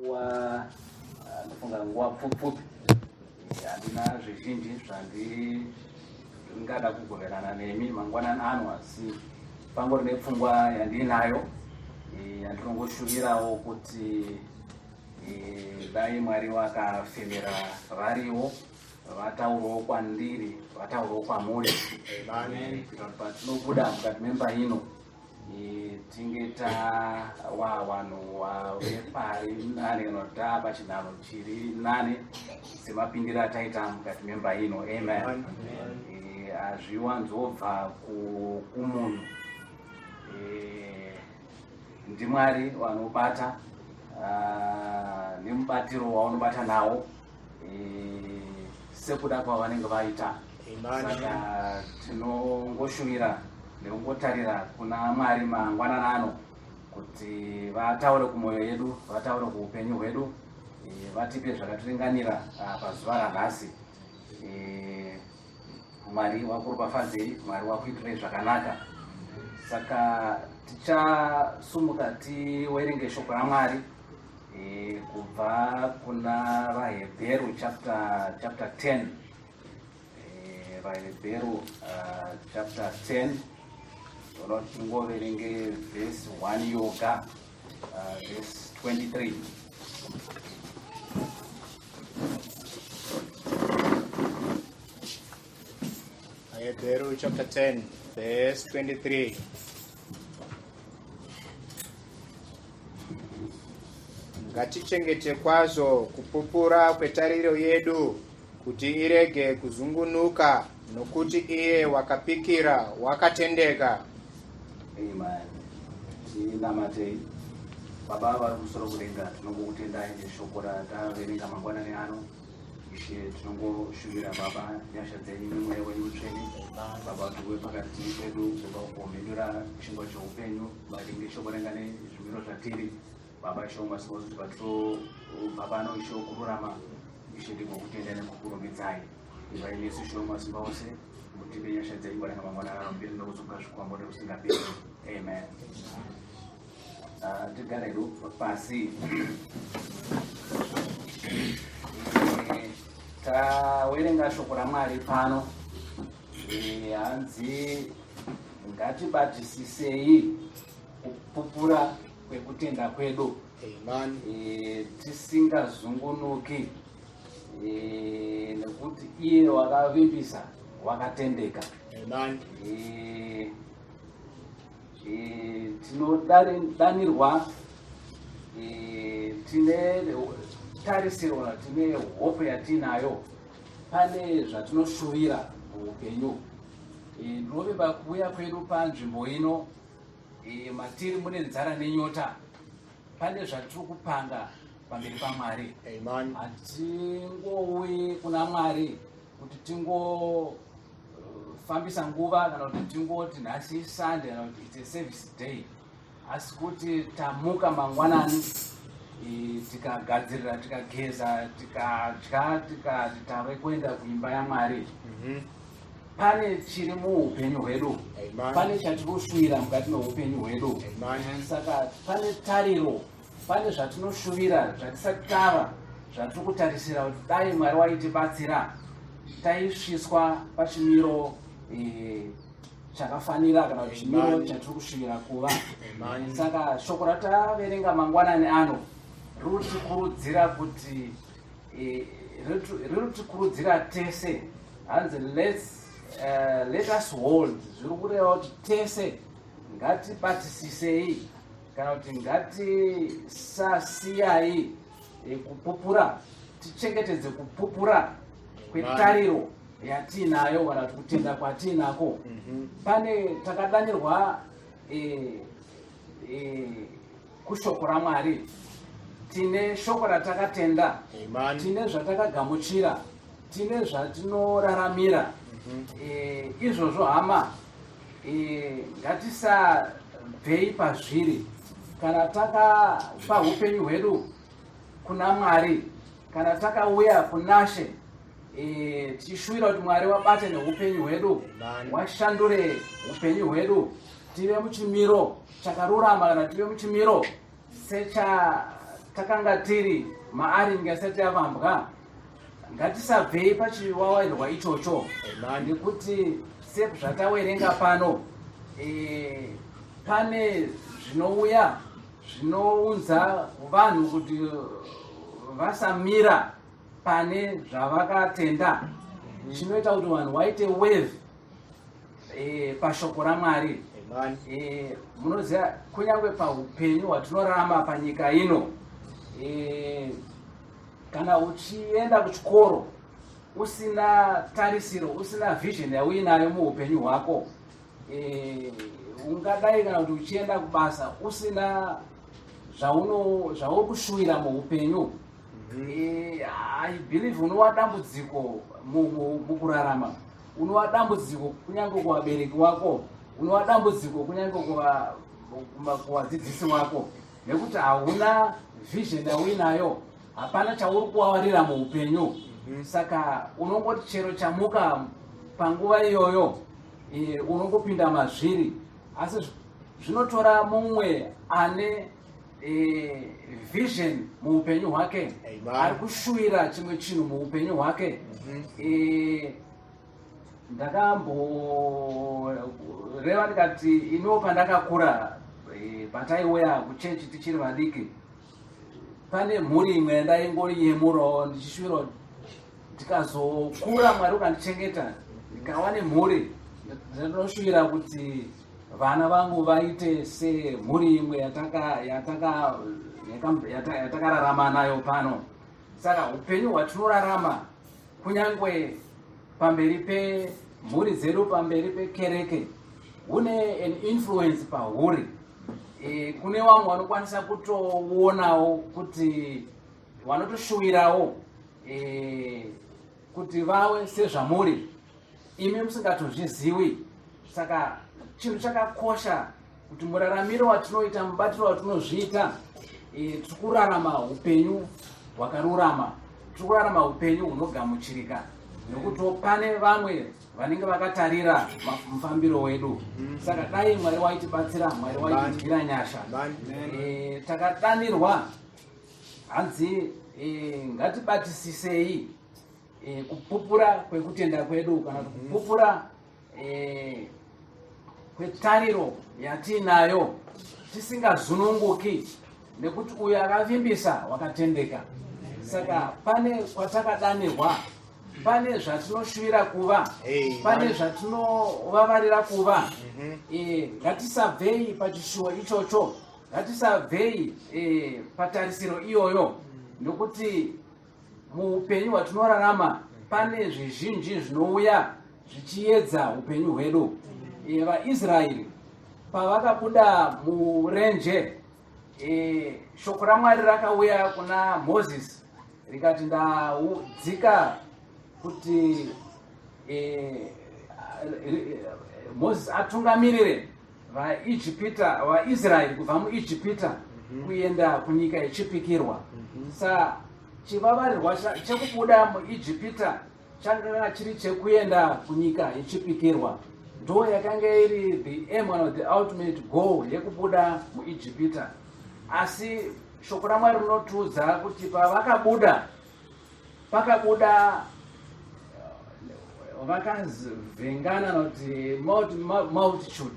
Nguva ah, ndofunga nguva pfupi handina zvizhinji zvandingada kugoverana nemi mangwanani ano asi pangori nepfungwa yandiinayo eh, yandinongoshuvirawo kuti eh, dai mwari wakafemera variwo vataurawo kwandiri vataurawo kwamuri eh, kuita kuti patinobuda mukati memba ino tinge tawa vanhu wave pari nani kana kuti taa pachinhano chiri nani semapindiro ataita mukati memba ino amen hazviwanzobva kumunhu ndimwari vanobata ah, nemubatiro waunobata nawo sekuda kwavanenge vaita saka tinongoshuvira nekungotarira kuna mwari mangwanana ano kuti vataure kumwoyo yedu vataure kuupenyu hwedu e, vatipe zvakatiringanira ah, pazuva ranhasi e, mwari wakuropafadzei mwari wakuitirei zvakanaka saka tichasumuka tiwerenge shoko ramwari E, kubva kuna vahebheru chapter, chapter 10 e, vahebheru uh, chapter 10 toda kuti tingoverenge vhesi 1 yoga uh, vhesi 23 Vahebheru chapter 10 verse 23 Ngatichengete kwazvo kupupura kwetariro yedu kuti irege kuzungunuka, nokuti iye wakapikira wakatendeka. Amen. Tinamatei. Baba vari kumusoro kudenga, tinongokutendai neshoko rataverenga mangwanani ano. Ishe tinongoshuvira Baba nyasha dzenyu nemweya wenyu mutsvene. Baba tuwe pakati pedu baba kumhindura chingwa cheupenyu maringe shoko renga nezvimiro zvatiri. Baba Ishe wamasimba ose kuti patinobva pano Ishe wokururama Ishe ndigokutenda nekukurumbidzai. Ivai nesu Ishe wamasimba ose mutipe nyasha dzenyu kwananga mangwanani ano mbiri nokuzunga zvikwambo nekusingaperi. Amen. Ah, tigare hedu pasi eh, tawerenga shoko ramwari pano eh, hanzi ngatibatisisei kupupura kwekutenda kwedu eh, tisingazungunuki nekuti iye wakavimbisa wakatendeka E, tinodanirwa e, tine tarisiro tine hope yatiinayo pane zvatinoshuvira muupenyu e, ndinovimba kuuya kwedu panzvimbo ino e, matiri mune nzara nenyota pane zvatiri kupanga pamberi pamwari hatingouyi kuna mwari kuti tingo fambisa nguva kana kuti tingoti nhasi isunday kana kuti its a service day asi kuti tamuka mangwanani e, tikagadzirira tikageza tikadya tikati tave kuenda kuimba yamwari mm -hmm. pane chiri muupenyu hwedu pane chatiri kushuvira mukati meupenyu hwedu saka pane tariro pane zvatinoshuvira zvatisati tava zvatiri kutarisira kuti dai mwari waitibatsira taisviswa pachimiro e, chakafanira kana kuti chimiro chatiri kushuvira kuva saka shoko rataverenga mangwanani ano rirutikurudzira kuti e, rirutikurudzira tese hanzi let's, uh, let us hold zviri kureva kuti tese ngatibatisisei kana kuti ngatisasiyai eh, kupupura tichengetedze kupupura kwetariro yatiinayo kana kuti kutenda kwatiinako mhm. pane takadanirwa eh, eh, kushoko ramwari tine shoko ratakatenda tine zvatakagamuchira tine zvatinoraramira mhm. izvozvo hama E, ngatisabvei pazviri kana takapa upenyu hwedu kuna mwari kana takauya kunashe e, tichishuwira kuti mwari wabate neupenyu hwedu washandure upenyu hwedu tive muchimiro chakarurama kana tive muchimiro takanga tiri maari nyika isati yavambwa. Ngatisabvei pachiwawairwa ichocho, nekuti sezvatawerenga pano, pane zvinouya zvinounza vanhu kuti vasamira pane zvavakatenda, chinoita kuti vanhu vaite waver pashoko raMwari. Munoziva, kunyange paupenyu hwatinorarama panyika ino, kana uchienda kuchikoro usina tarisiro, usina vision yauinayo muupenyu hwako, ungadai kana kuti uchienda kubasa usina zvauri kushuwira muupenyu, I believe unova dambudziko mukurarama, unova dambudziko kunyange kuvabereki wako, unova dambudziko kunyange kuvadzidzisi wako, nekuti hauna vision yauinayo, hapana chauri kuwawarira muupenyu. Saka unongoti chero chamuka panguva iyoyo, unongopinda mazviri. Asi zvinotora mumwe ane vision muupenyu hwake, ari kushuwira chimwe chinhu muupenyu hwake. Ndakamboreva ndikati iniwo pandakakura, pataiuya kuchechi tichiri vadiki, pane mhuri imwe yandaingoyemurawo ndichishuwira kuti ndikazokura, Mwari ukandichengeta, ndikava nemhuri, ndinoshuwira kuti vana vangu vaite semhuri imwe yatakararama nayo pano. Saka upenyu hwatinorarama, kunyange pamberi pemhuri dzedu, pamberi pekereke, hune an influence pahuri. Kune vamwe vanokwanisa kutoonawo kuti vanotoshuwirawo kuti vave sezvamuri imi musingatozvizivi. Saka chinhu chakakosha kuti muraramiro watinoita, mubatiro watinozviita, tiri kurarama upenyu hwakarurama, tiri kurarama upenyu hunogamuchirika, nekuti pane vamwe vanenge vakatarira mufambiro wedu. Saka dai Mwari waitibatsira, Mwari waitidyira nyasha. Takadanirwa, hanzi ngatibatisisei kupupura kwekutenda kwedu, kana kuti kupupura kwetariro yatiinayo, tisingazununguki, nekuti uyo akavimbisa wakatendeka. Saka pane kwatakadanirwa, pane zvatinoshuvira kuva, pane zvatinovavarira kuva. Ngatisabvei pachishuwo ichocho, ngatisabvei patarisiro iyoyo, nokuti muupenyu hwatinorarama pane zvizhinji zvinouya zvichiedza upenyu hwedu. VaIsraeri pavakabuda murenje, shoko raMwari rakauya kuna Mozisi rikati, "Ndaudzika," kuti Mozisi atungamirire vaIjipita, vaIsraeri kubva muIjipita kuenda kunyika yechipikirwa. Sa chivavarirwa chekubuda muIjipita changa chiri chekuenda kunyika yechipikirwa. Ndo yakanga iri the aim or the ultimate goal yekubuda muIjipita. Asi shoko raMwari rinotiudza kuti pavakabuda, pakabuda vakavhengana nokuti multitude.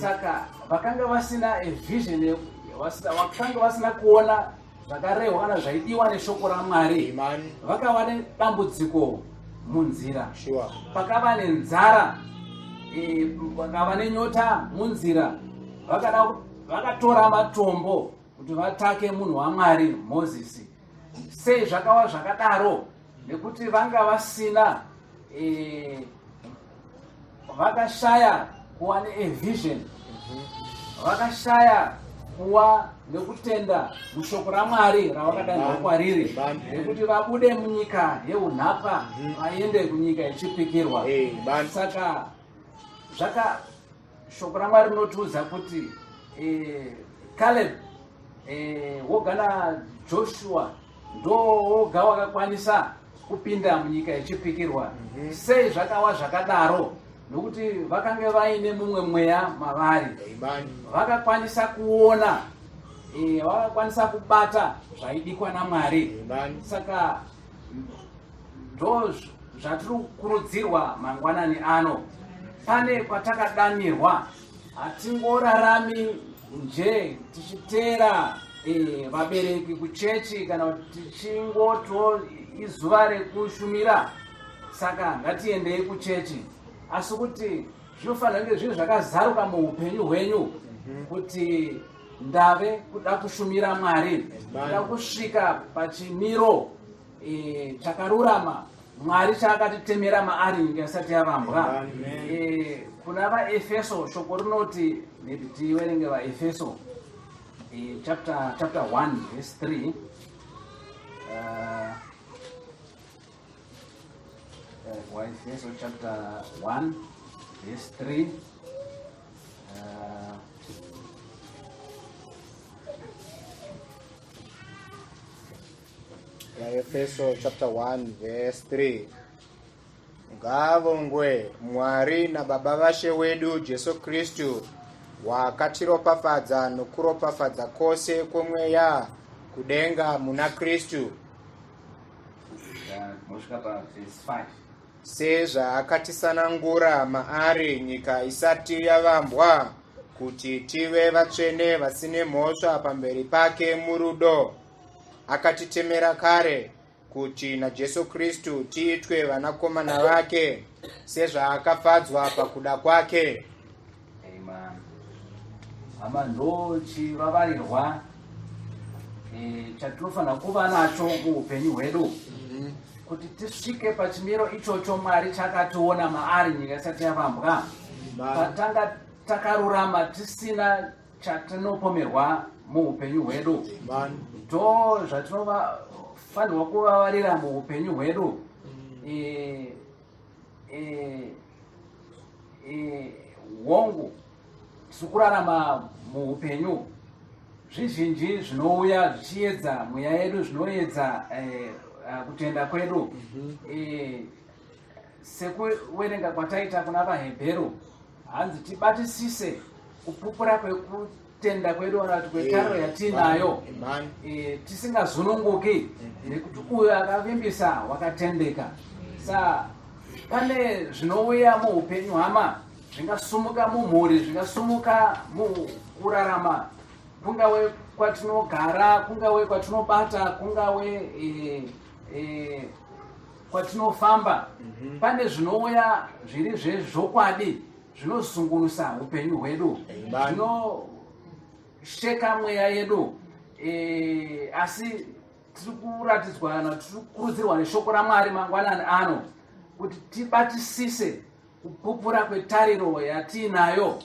Saka vakanga vasina a vision, vakanga vasina kuona zvakarehwa kana zvaidiwa neshoko raMwari. Vakava nedambudziko munzira. Pakava nenzara, vakava nenyota munzira, vakatora matombo kuti vatake munhu waMwari Mozisi. Sei zvakava zvakadaro? Nekuti vanga vasina, vakashaya kuva neavision, vakashaya kuva nekutenda mushoko raMwari ravakadanirwa kwariri, nekuti vabude munyika yeunhapwa vaende kunyika yechipikirwa. Saka zvaka shoko raMwari rinotiudza kuti Caleb woga naJoshua ndo woga wakakwanisa kupinda munyika yechipikirwa. Sei zvakawa zvakadaro? Nokuti vakange vaine mumwe mweya mavari. Vakakwanisa kuona. Vakakwanisa kubata zvaidikwa naMwari. Saka ndo zvatiri kukurudzirwa mangwanani ano. Pane kwatakadanirwa, hatingorarami nje tichiteera vabereki kuchechi kana kuti tichingoto izuva rekushumira saka ngatiendei kuchechi, asi kuti zvinofanira kunge zvinhu zvakazaruka muupenyu hwenyu kuti ndave kuda kushumira Mwari, kuda kusvika pachimiro chakarurama Mwari chaakatitemera maari nyika isati yavambwa. Kuna VaEfeso shoko rinoti, maybe tiverenge VaEfeso chapter 1 verse 3. VaEfeso chapter 1 verse 3. VaEfeso chapter 1 verse 3. Ngavongwe Mwari naBaba vaShe wedu Jesu Kristu, wakatiropafadza nokuropafadza kwose kwomweya kudenga muna Kristu, Mosvika paverse 5. Sezvaakatisanangura maari nyika isati yavambwa, kuti tive vatsvene vasine mhosva pamberi pake murudo. Akatitemera kare kuti naJesu Kristu tiitwe vanakomana vake, sezvaakafadzwa pakuda kwake. Amen. Hama, ndo chivavarirwa chatinofanira kuva nacho muupenyu hwedu kuti tisvike pachimiro ichocho Mwari chakationa maari nyika isati yavambwa, patanga takarurama tisina chatinopomerwa muupenyu hwedu. Ndo zvatinofanirwa kuvavarira muupenyu hwedu. Hongu, tiri kurarama muupenyu, zvizhinji zvinouya zvichiedza mweya yedu, zvinoedza kutenda kwedu. Sekuverenga kwataita kuna VaHebheru, hanzi tibatisise kupupura kwekutenda kwedu kana kuti kwetariro yatiinayo, tisingazununguki, nekuti uyo akavimbisa wakatendeka. Sa pane zvinouya muupenyu, hama, zvingasumuka mumhuri, zvingasumuka mukurarama, kungawe kwatinogara, kungawe kwatinobata, kungawe kwatinofamba. Pane zvinouya zviri zvezvokwadi zvinozungunusa upenyu hwedu, zvinosheka mweya yedu, asi tiri kuratidzwa kana tiri kukurudzirwa neshoko raMwari mangwanani ano kuti tibatisise kupupura kwetariro yatiinayo.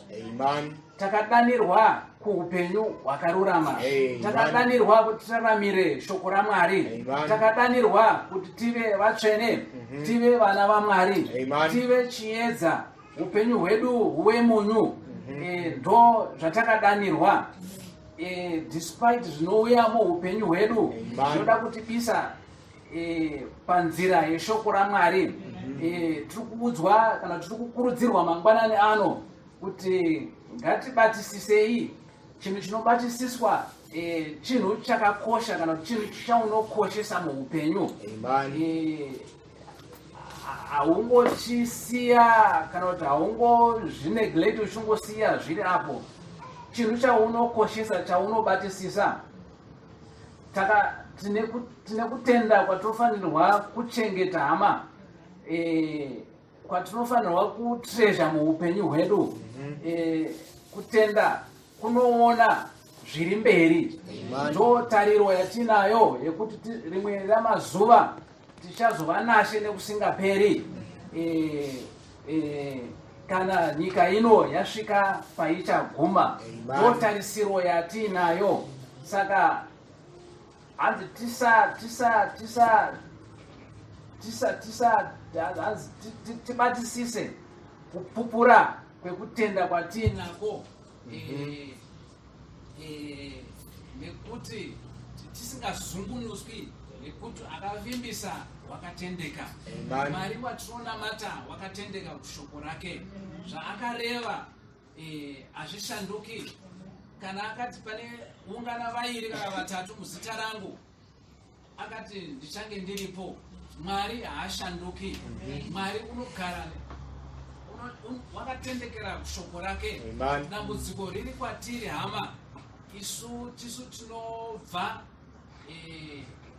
Takadanirwa kuupenyu hwakarurama, takadanirwa kuti tiraramire shoko raMwari, takadanirwa kuti tive vatsvene, tive vana vaMwari, tive chiedza, upenyu hwedu huve munyu. Ndo zvatakadanirwa. Despite zvinouya muupenyu hwedu zvinoda kutibisa panzira yeshoko raMwari, tiri kuudzwa kana tiri kukurudzirwa mangwanani ano kuti ngatibatisisei chinhu chinobatisiswa, chinhu chakakosha kana kuti chinhu chaunokoshesa muupenyu. Haungochisiya kana kuti haungozvineglect uchingosiya zviri apo. Chinhu chaunokoshesa, chaunobatisisa. Taka tine kutenda kwatinofanirwa kuchengeta, hama, kwatinofanirwa kutreasure muupenyu hwedu. Kutenda kunoona zviri mberi. Ndo tariro yatinayo yekuti rimwe ramazuva tichazova nashe nekusingaperi, kana nyika ino yasvika paichaguma. Ndo tarisiro yatinayo. Saka hanzi tisa tisa tisa tisa tisa hanzi tibatisise kupupura kwekutenda kwatiinako, nekuti tisingazungunuswi, nekuti akavimbisa wakatendeka. Mwari watinonamata wakatendeka kushoko rake. Zvaakareva hazvishanduki. Kana akati pane ungana vairi kana vatatu muzita rangu, akati ndichange ndiripo. Mwari haashanduki. Mwari unogara wakatendekera shoko rake. Dambudziko riri kwatiri, hama, isu tisu tinobva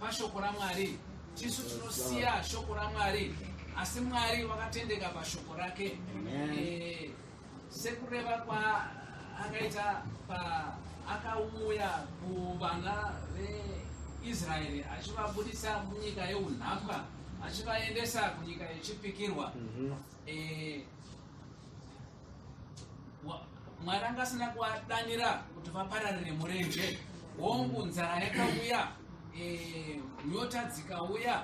pashoko raMwari, tisu tinosiya shoko raMwari, asi Mwari wakatendeka pashoko rake. Sekureva kwaakaita paakauya kuvana veIsraeri achivabudisa munyika yeunhapwa achivaendesa kunyika yechipikirwa, Mwari anga asina kuvadanira kuti vapararire murenje. Hongu, nzara yakauya, nyota dzikauya,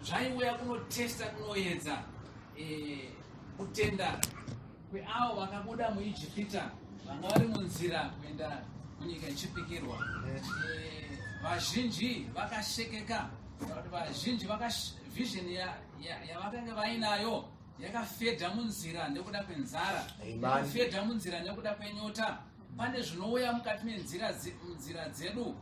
zvaiuya kunotesta, kunoedza kutenda kweavo vakabuda muIjipita vanga vari munzira kuenda kunyika yechipikirwa. Vazhinji vakashekeka, kuti vazhinji vision yavakanga vainayo yakafedha munzira nekuda kwenzara, yakafedha munzira nekuda kwenyota. Pane zvinouya mukati menzira munzira dzedu,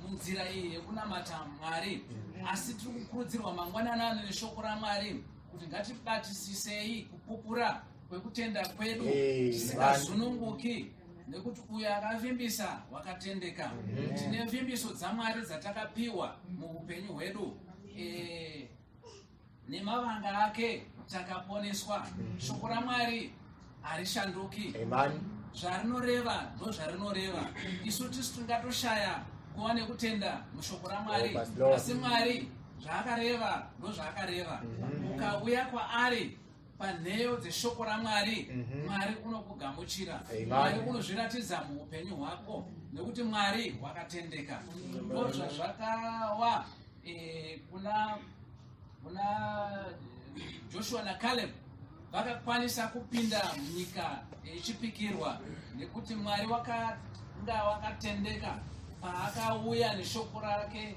munzira iyi yekunamata Mwari, asi tiri kukurudzirwa mangwananano neshoko raMwari kuti ngatibatisisei kupupura kwekutenda kwedu tisingazununguki, nekuti uyo akavimbisa wakatendeka. Tine vimbiso dzaMwari dzatakapiwa muupenyu hwedu. Nemavanga ake takaponeswa. Shoko raMwari harishanduki. Zvarinoreva ndo zvarinoreva. Isu tisu tingatoshaya kuva nekutenda mushoko raMwari, asi Mwari zvaakareva ndo zvaakareva. Ukauya kwaari panheyo dzeshoko raMwari, Mwari unokugamuchira. Mwari unozviratidza muupenyu hwako nekuti Mwari wakatendeka. Ndo zvazvakawa kuna Joshua naCaleb. Vakakwanisa kupinda munyika yechipikirwa nekuti Mwari wakanga wakatendeka paakauya neshoko rake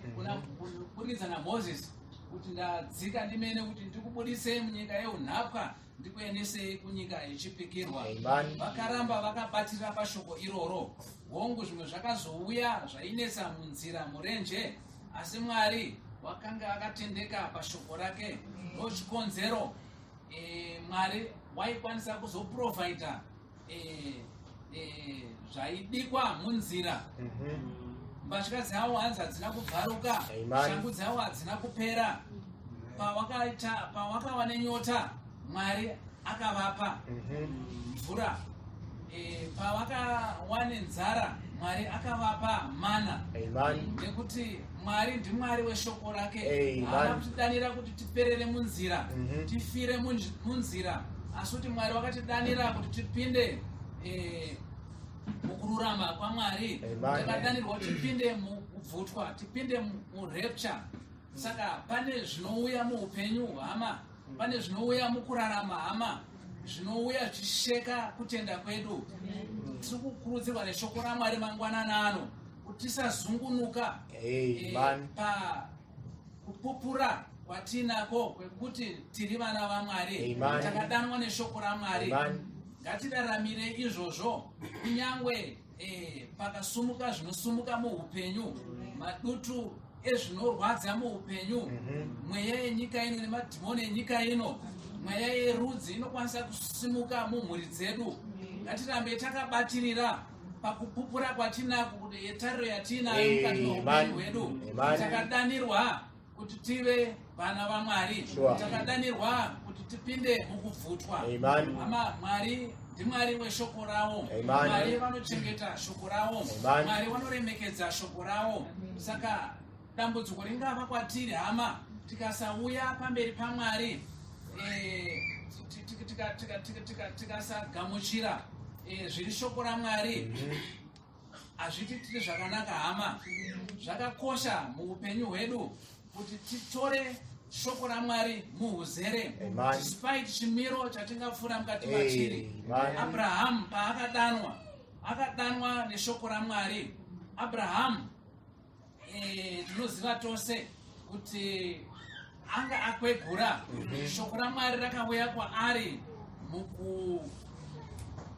kuburikidza naMozisi kuti ndadzika ndimene kuti ndikubudisei munyika yeunhapwa ndikuendesei kunyika yechipikirwa. Vakaramba vakabatira pashoko iroro. Hongu, zvimwe zvakazouya zvainetsa munzira murenje, asi Mwari wakanga akatendeka pashoko rake. Ndochikonzero Mwari waikwanisa kuzoprovhaidha zvaidikwa munzira. Mbatya dzavo hanzi hadzina kubvaruka, shangu dzavo hadzina kupera. Pawakaita, pawakava nenyota, Mwari akavapa mvura. Pavakawa nenzara, Mwari akavapa mana, nekuti Mwari ndiMwari weshoko rake. Haana kutidanira kuti tiperere munzira, tifire munzira, asi kuti Mwari wakatidanira kuti tipinde mukururama kwaMwari. Takadanirwa kuti tipinde mukubvutwa, tipinde murapture. Saka pane zvinouya muupenyu, hama, pane zvinouya mukurarama, hama, zvinouya zvichisheka kutenda kwedu. Tiri kukurudzirwa neshoko raMwari mangwanana ano kuti tisazungunuka pa kupupura kwatinako kwekuti tiri vana vaMwari, takadanwa neshoko raMwari. Ngatiraramire izvozvo kunyangwe pakasumuka zvinosumuka muupenyu, madutu ezvinorwadza muupenyu, mweya yenyika ino nemadhimoni enyika ino, mweya yerudzi inokwanisa kusimuka mumhuri dzedu. Ngatirambe takabatirira pakupupura kwatinako kuti yetariro yatinayo mukati meupenyu hwedu. Takadanirwa kuti tive vana vaMwari. Takadanirwa kuti tipinde mukubvutwa. Hama, Mwari ndiMwari weshoko ravo. Mwari vanochengeta shoko ravo. Mwari vanoremekedza shoko ravo. Saka dambudziko ringava kwatiri, hama, tikasauya pamberi paMwari, tikasagamuchira zviri shoko raMwari, hazvitiitiri zvakanaka, hama. Zvakakosha muupenyu hwedu kuti titore shoko raMwari muuzere, despite chimiro chatingapfuura mukati matiri. Abrahamu paakadanwa, akadanwa neshoko raMwari. Abrahamu, tinoziva tose kuti anga akwegura. Shoko raMwari rakauya kwaari.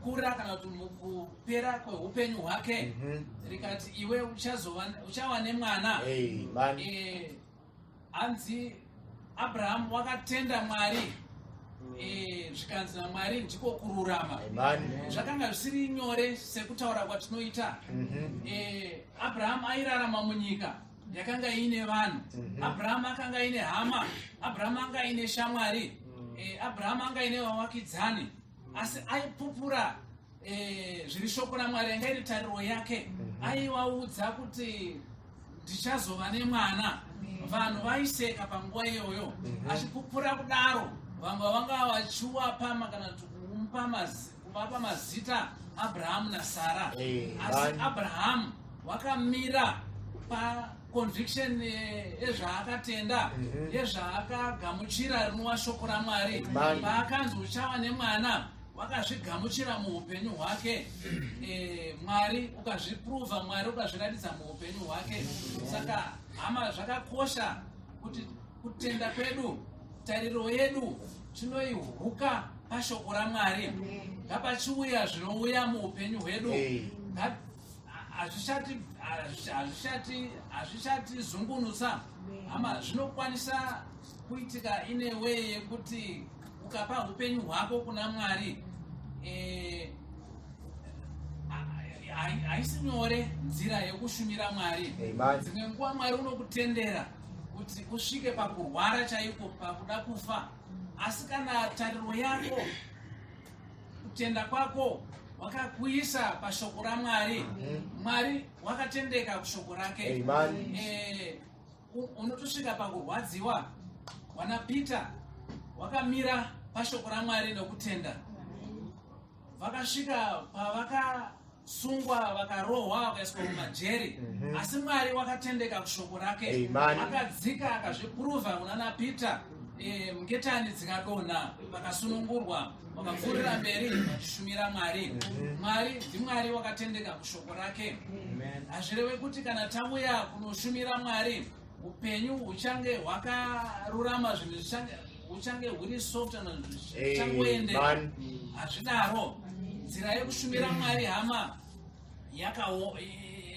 Mukukura kana kuti mukupera kweupenyu hwake, rikati iwe uchava nemwana. Amen. Hanzi Abrahamu wakatenda Mwari, zvikanzi naMwari ndiko kururama. Amen. Zvakanga zvisiri nyore sekutaura kwatinoita. Abrahamu airarama munyika yakanga iine vanhu. Abrahamu akanga aine hama, Abrahamu anga aine shamwari, Abrahamu anga aine vavakidzani, asi aipupura zviri shoko raMwari, yanga iri tariro yake. Aivaudza kuti ndichazova nemwana. Vanhu vaiseka panguva iyoyo. Achipupura kudaro, vamwe vanga vachiwapa kana kuti kuvapa mazita Abrahamu naSara. Asi Abrahamu wakamira paconviction yezvaakatenda, yezvaakagamuchira, rinova shoko raMwari. Amen. Paakanzi uchava nemwana, wakazvigamuchira muupenyu hwake. Mwari ukazviprova, Mwari ukazviratidza muupenyu hwake. Saka hama, zvakakosha kuti kutenda kwedu, tariro yedu, tinoihuka pashoko raMwari. Ngapachiuya zvinouya muupenyu hwedu, hazvichatizungunutsa hama. Zvinokwanisa kuitika ine way yekuti ukapa upenyu hwako kuna Mwari, haisi nyore nzira yekushumira Mwari. Amen. Dzimwe nguva Mwari unokutendera kuti usvike pakurwara chaiko, pakuda kufa, asi kana tariro yako, kutenda kwako wakakuisa pashoko raMwari, Mwari wakatendeka kushoko rake. Amen. Unotosvika pakurwadziwa. Wana Peter wakamira pashoko raMwari nokutenda, vakasvika pavakasungwa, vakarohwa, vakaiswa mumajeri, asi Mwari wakatendeka kushoko rake. Amen. Akadzika akazviprova kunana Peter. Ngetani dzikadonha, vakasunungurwa, vakapfuurira mberi vachishumira Mwari. Mwari ndiMwari wakatendeka kushoko rake. Hazvireve kuti kana tauya kunoshumira Mwari, upenyu huchange hwakarurama, zvinhu huchange huri soft kana zvichangoendeka. Amen. Hazvidaro. Nzira yekushumira Mwari, hama,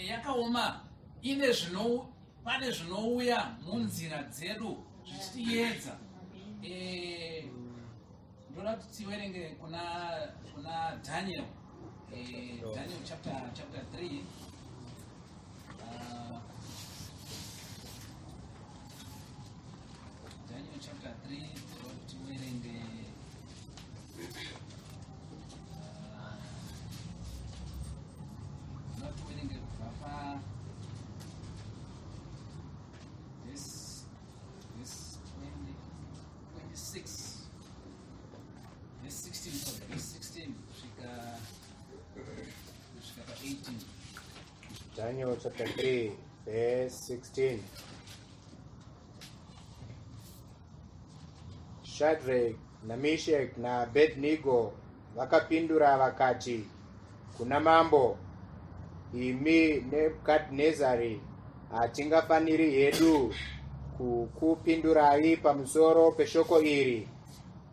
yakaoma, ine zvino pane zvinouya munzira dzedu zvichitiyedza. Ndoda kuti tiverenge kuna Daniel, Daniel chapter 3. Daniel chapter 3, ndoda kuti tiverenge ndoda kuti tiverenge kubva pa verse 20, 26, verse 16, sorry, verse 16 kusvika pa 18. Daniel chapter 3, verse 16. Shadrach naMeshach naAbednego vakapindura vakati kuna mambo, "Imi Nebhukadhinezari, hatingafaniri hedu kukupindurai pamusoro peshoko iri.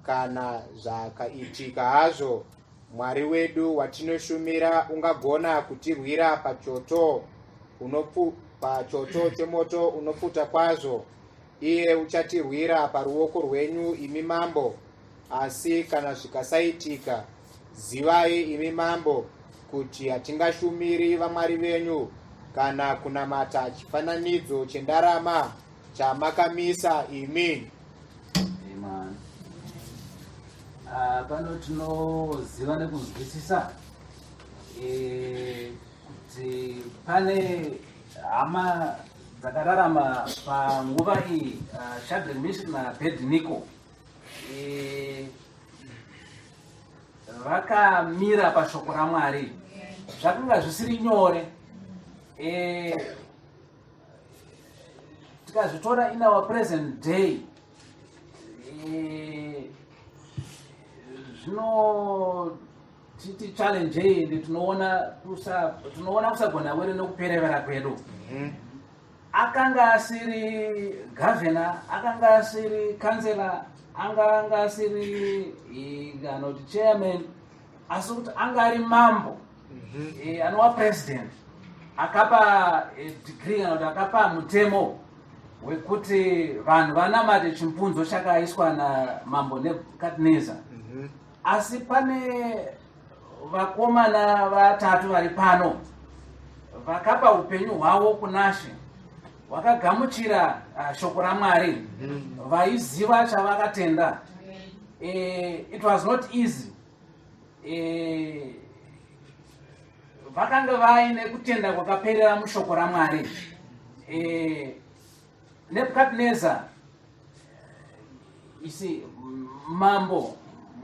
Kana zvakaitika hazvo, Mwari wedu watinoshumira ungagona kutirwira pachoto chemoto unopfuta kwazvo. Iye uchatirwira paruoko rwenyu, imi mambo. Asi kana zvikasaitika, zivai, imi mambo, kuti hatingashumiri vamwari venyu kana kunamata chifananidzo chendarama chamakamisa imi." Amen. Ah, pano tinoziva nekunzwisisa kuti pane hama dzakararama panguva iyi, Shadrach, Meshach naAbednego, vakamira pashoko raMwari. Zvakanga zvisiri nyore. Tikazvitora in our present day, zvinotiti challenge ende tinoona kusagona kwedu nekuperevera kwedu. Akanga asiri gavhena, akanga asiri kansela, anga asiri kana kuti chairman. Asi kuti anga ari mambo anova president akapa decree kana kuti akapa mutemo wekuti vanhu vanamate chimpunzo chakaiswa namambo Nebukadnezar. Asi pane vakomana vatatu vari pano vakapa upenyu hwavo kunaShe, vakagamuchira shoko raMwari, vaiziva chavakatenda. It was not easy. Vakanga vaine kutenda kwakaperera mushoko raMwari. Nebukadnezar isi mambo,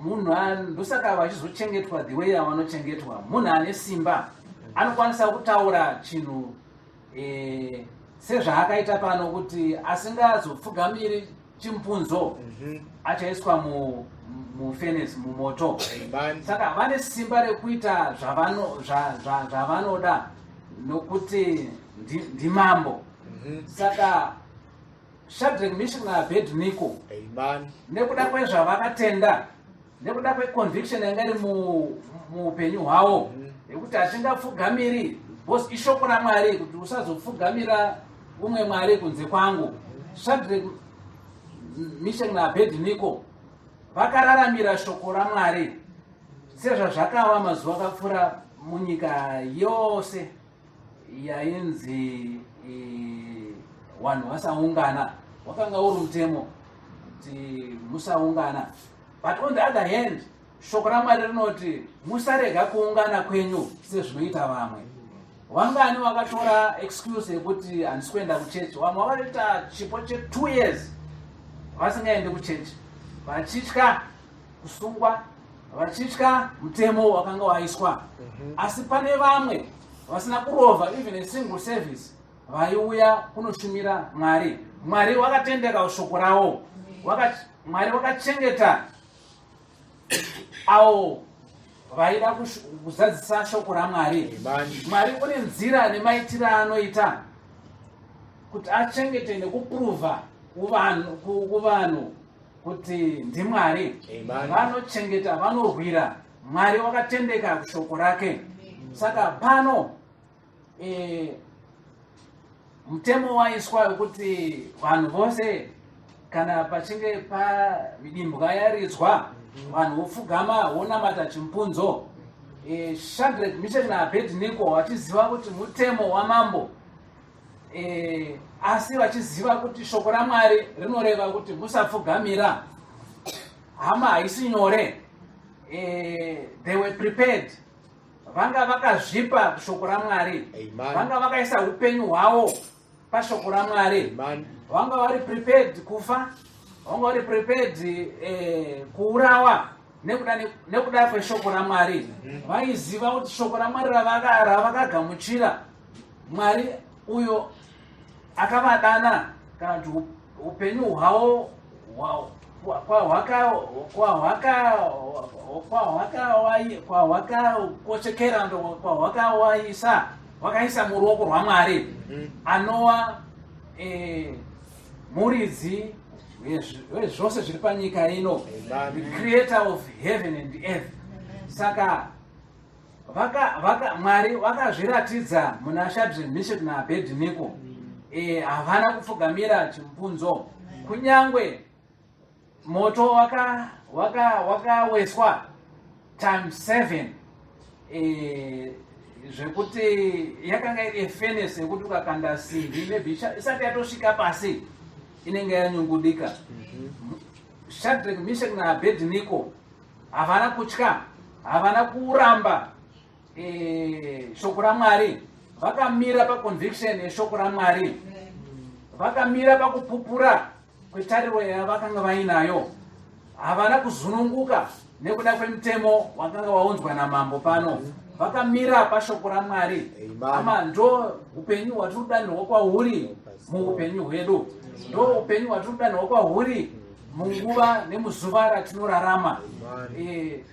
munhu ndosaka vachizochengetwa the way yavanochengetwa. Munhu ane simba anokwanisa kutaura chinhu sezvaakaita pano kuti asingazopfugamiri chimpunzo achaiswa mufurnace, mumoto. Amen. Saka vane simba rekuita zvavanoda nokuti ndimambo. Saka Shadrach, Meshach naAbednego, Amen. nekuda kwezvavakatenda, nekuda kweconviction yanga iri muupenyu hwavo yekuti hatingapfugamiri, because ishoko raMwari kuti usazopfugamira umwe mwari kunze kwangu, Shadrach, Meshach naAbednego vakararamira shoko raMwari sezvazvakava mazuva akapfuura munyika yose yainzi vanhu vasaungana. Wakanga uri mutemo kuti musaungana, but on the other hand shoko raMwari rinoti musarega kuungana kwenyu sezvinoita vamwe. Wangani wakatora excuse yekuti handisi kuenda kuchechi? Vamwe vakatoita chipo che2 years vasingaendi kuchechi, vachitya kusungwa, vachitya mutemo wakanga waiswa. Asi pane vamwe vasina kurovha even a single service, vaiuya kunoshumira Mwari. Mwari wakatendeka shoko ravo. Mwari wakachengeta avo vaida kuzadzisa shoko raMwari. Amen. Mwari une nzira nemaitiro aanoita kuti achengete nekuprova kuvanhu kuti ndiMwari. Amen. Vanochengeta, vanorwira. Mwari wakatendeka kushoko rake. Saka pano mutemo waiswa wekuti vanhu vose kana pachinge pamidimbwa yaridzwa, vanhu vopfugama vonamata chimpunzo. Shadrach, Meshach naAbednego vachiziva kuti mutemo wamambo, asi vachiziva kuti shoko raMwari rinoreva kuti musapfugamira. Hama, haisi nyore. They were prepared. Vanga vakazvipa kushoko raMwari. Amen. Vanga vakaisa upenyu hwavo pashoko raMwari. Amen. Vanga vari prepared kufa, vanga vari prepared kuurawa nekuda kweshoko raMwari. Vaiziva kuti shoko raMwari ravakagamuchira, Mwari uyo akavadana, kana kuti upenyu hwavo kwahwakakochekera, kwahwakawaisa, wakaisa muruoko rwaMwari anova muridzi wezvose zviri panyika ino, Amen. the creator of heaven and earth. Saka Mwari vakazviratidza muna Shadrach, Meshach naAbednego. Havana kupfugamira chimpunzo kunyangwe moto wakaweswa times 7, zvekuti yakanga iri furnace yekuti ukakanda simbi, maybe isati yatosvika pasi inenge yanyungudika. Shadrach, Meshach naAbednego havana kutya, havana kuramba shoko raMwari. Vakamira paconviction yeshoko raMwari, vakamira pakupupura kwetariro yavakanga vainayo. Havana kuzununguka nekuda kwemutemo wakanga waunzwa namambo pano. Vakamira pashoko raMwari. Amen. Ama, ndo upenyu hwatiri kudanirwa kwahuri muupenyu hwedu, ndo upenyu hwatiri kudanirwa kwahuri munguva nemuzuva ratinorarama. Amen.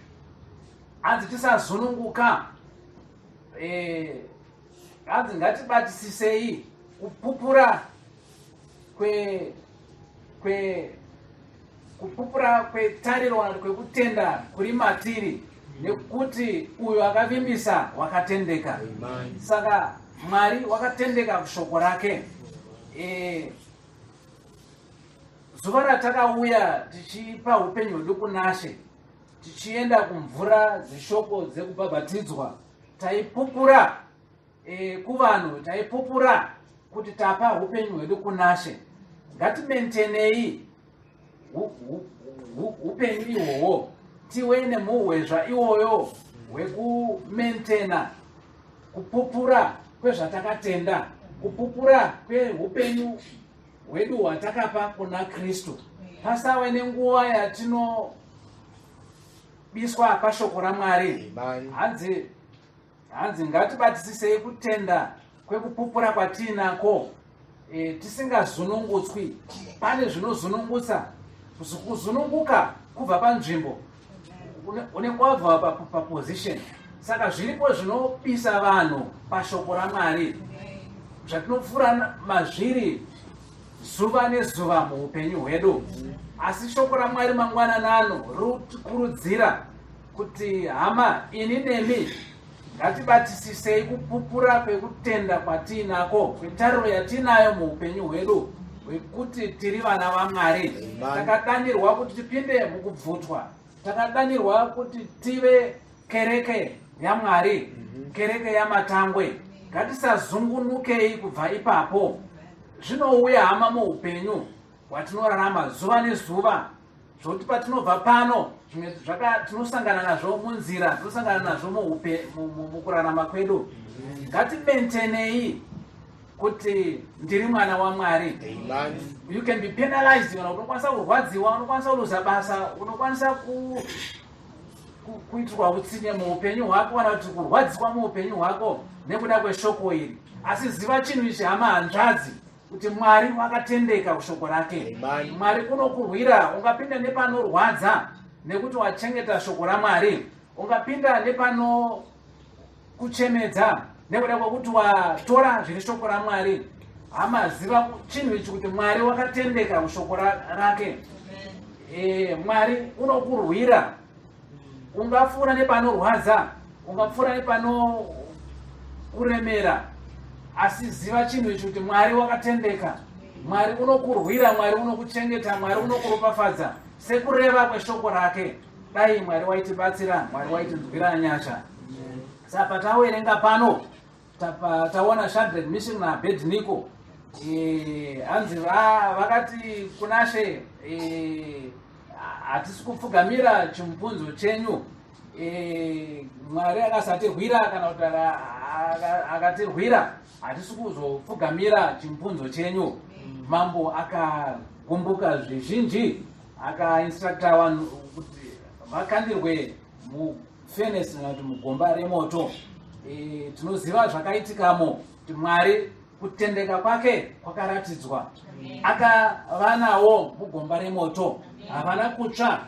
Hanzi tisazununguka. Hanzi ngatibatisisei kupupura kwe kwe kupupura kwetariro kana kuti kwekutenda kuri matiri. Nekuti uyo akavimbisa wakatendeka. Saka Mwari wakatendeka kushoko rake. Zuva ratakauya tichipa upenyu hwedu kunaShe, tichienda kumvura dzeshoko dzekubhabhatidzwa, taipupura kuvanhu, taipupura kuti tapa upenyu hwedu kunaShe. Ngatimentenei upenyu ihwohwo, tive nemuhwezva iwoyo hwekumentena kupupura kwezvatakatenda, kupupura kweupenyu hwedu hwatakapa kuna Kristu. Pasave nenguva yatinobiswa pashoko raMwari. Hanzi ngatibatisisei kutenda kwekupupura kwatiinako, tisingazunungutswi. Pane zvinozunungutsa, kuzununguka kubva panzvimbo unenge wabva paposition. Saka zviripo zvinobisa vanhu pashoko raMwari, zvatinopfuura mazviri zuva nezuva muupenyu hwedu. Asi shoko raMwari mangwananano rotikurudzira kuti, hama, ini nemi ngatibatisisei kupupura kwekutenda kwatiinako, kwetariro yatinayo muupenyu hwedu, hwekuti tiri vana vaMwari. Takadanirwa kuti tipinde mukubvutwa, takadanirwa kuti tive kereke yaMwari, kereke yamatangwe. Ngatisazungunukei kubva ipapo. Zvinouya, hama, muupenyu hwatinorarama zuva nezuva, zvokuti patinobva pano zvimwe tinosangana nazvo munzira, tinosangana nazvo mukurarama kwedu. Ngatimentenei kuti ndiri mwana waMwari. You can be penalized, kana unokwanisa kurwadziwa, unokwanisa kuluza basa, unokwanisa kuitirwa utsinye muupenyu hwako, kana kuti kurwadziswa muupenyu hwako nekuda kweshoko iri. Asi ziva chinhu ichi, hama, hanzvadzi, kuti Mwari wakatendeka kushoko rake. Mwari unokurwira. Ungapinda nepanorwadza nekuti wachengeta shoko raMwari. Ungapinda nepano kuchemedza nekuda kwekuti watora zviri shoko raMwari. Hama, ziva chinhu ichi, kuti Mwari wakatendeka kushoko rake. Mwari unokurwira. Ungapfuura nepanorwadza, ungapfuura nepano kuremera, asi ziva chinhu ichi, kuti Mwari wakatendeka. Mwari unokurwira, Mwari unokuchengeta, Mwari unokuropafadza sekureva kweshoko rake. Dai Mwari waitibatsira, Mwari waitinzwira nyasha. Saka patawerenga pano, taona Shadrach, Meshach naAbednego, hanzi vakati kunaShe, "Hatisi kupfugamira chimupunzo chenyu. Mwari akasatirwira, kana kuti akatirwira, hatisi kuzopfugamira chimupunzo chenyu." Mambo akagumbuka zvizhinji, akainstructa vanhu kuti vakandirwe mufurnace, kana kuti mugomba remoto. Tinoziva zvakaitikamo, kuti Mwari kutendeka kwake kwakaratidzwa. Akava nawo mugomba remoto, havana kutsva.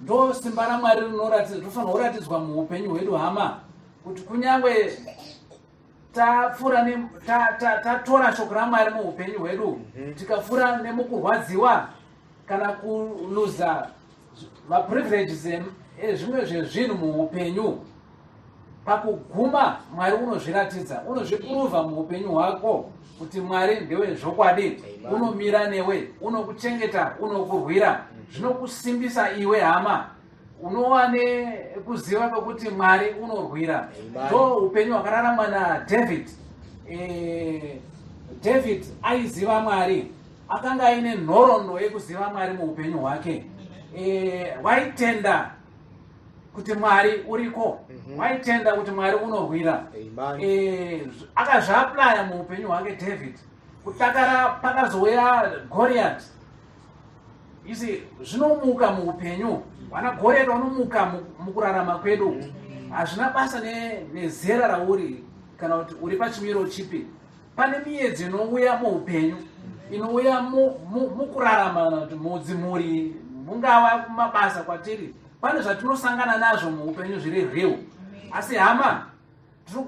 Ndo simba raMwari rinofanira kuratidzwa muupenyu hwedu, hama, kuti kunyange tapfuura, tatora shoko raMwari muupenyu hwedu, tikapfuura nemukurwadziwa kana kuluza maprivileges ezvimwe zvezvinhu muupenyu, pakuguma Mwari unozviratidza, unozvipuruvha muupenyu hwako kuti Mwari ndewezvokwadi, unomira newe, unokuchengeta, unokurwira. Zvinokusimbisa iwe, hama, unova nekuziva kwekuti Mwari unorwira. Ndo upenyu hwakararamwa naDavid. David aiziva Mwari, akanga aine nhoroondo yekuziva Mwari muupenyu hwake. Waitenda kuti Mwari uriko, waitenda kuti Mwari unorwira. Akazviapplya muupenyu hwake David, kutakara pakazouya Goriat. Isi zvinomuka muupenyu, vana Goriat vanomuka mukurarama kwedu. Hazvina basa nezera rauri kana kuti uri pachimiro chipi, pane miedzo inouya muupenyu, inouya mukurarama, kana kuti mudzimhuri, mungava kumabasa kwatiri, pane zvatinosangana nazvo muupenyu zviri real. Asi hama, tiri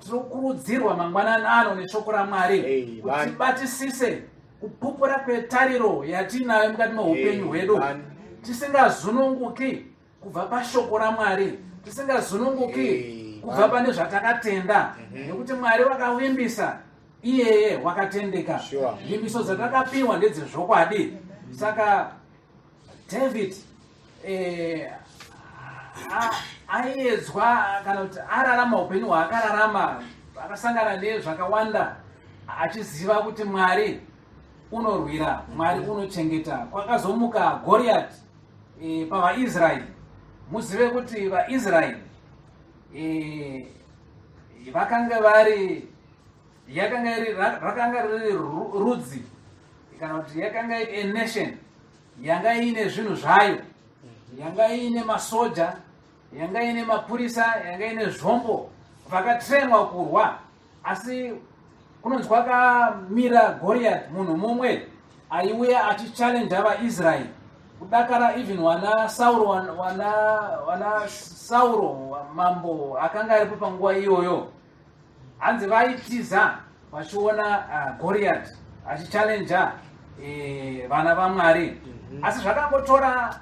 kukurudzirwa mangwanani ano neshoko raMwari kuti tibatisise kupupura kwetariro yatinayo mukati meupenyu hwedu, tisingazununguki kubva pashoko raMwari. Tisingazununguki kubva pane zvatakatenda, nekuti Mwari wakavimbisa, iyeye wakatendeka. Vimbiso dzatakapiwa ndedzezvokwadi. Saka David aiedzwa kana kuti ararama upenyu hwaakararama, akasangana nezvakawanda, achiziva kuti Mwari unorwira, Mwari unochengeta. Kwakazomuka Goriat pavaIsraeri. Muzive kuti vaIsraeri vakanga vari yakanga iri rakanga riri rudzi, kana kuti yakanga iri a nation yanga iine zvinhu zvayo, yanga iine masoja, yanga iine mapurisa, yanga iine zvombo, vakatrainwa kurwa. Asi kunonzi kwakamira Goriat, munhu mumwe aiuya achichallenja vaIsraeri, kudakara even wana Sauro, wana Sauro, mambo akanga aripo panguva iyoyo. Hanzi vaitiza vachiona Goriat achichallenja vana vaMwari. Asi zvakangotora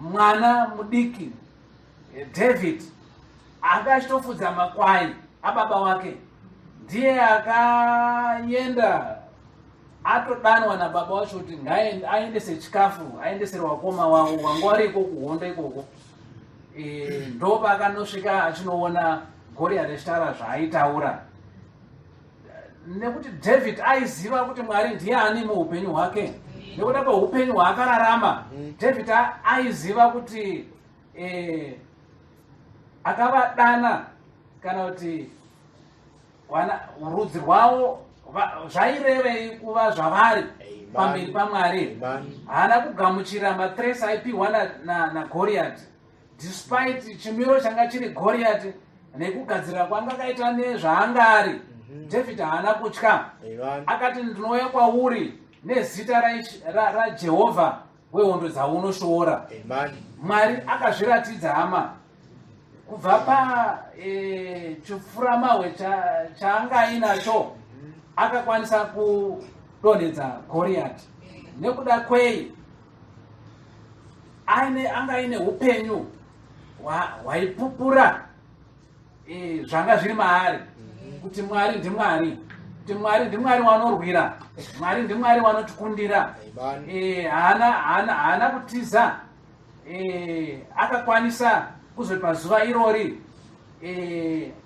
mwana mudiki David, anga achitofudza makwai ababa wake, ndiye akaenda atodanwa nababa wacho kuti aendese chikafu, aendesere wakoma wavo wanga wari iko kuhondo ikoko. Ndo paakanosvika achinoona Goriat achitaura zvaaitaura, nekuti David aiziva kuti Mwari ndiani muupenyu hwake. Nekuda kweupenyu hwaakararama, David aiziva kuti akavadana, kana kuti rudzi rwavo zvairevei kuva zvavari pamberi paMwari. Haana kugamuchira mathreats aipiwa naGoriat, despite chimiro changa chiri Goriat nekugadzirira kwanga akaita nezvaanga ari. David haana kutya. Akati, "Ndinouya kwauri nezita raJehovha wehondo dzaunoshoora." Mwari akazviratidza, hama, kubva pachipfuramahwe chaanga ainacho. Akakwanisa kudonhedza Goriat. Nekuda kwei? Anga aine upenyu hwaipupura zvanga zviri maari, kuti Mwari ndiMwari, kuti Mwari ndiMwari wanorwira, Mwari ndiMwari wanotikundira. Haana kutiza. Akakwanisa kuzoti pazuva irori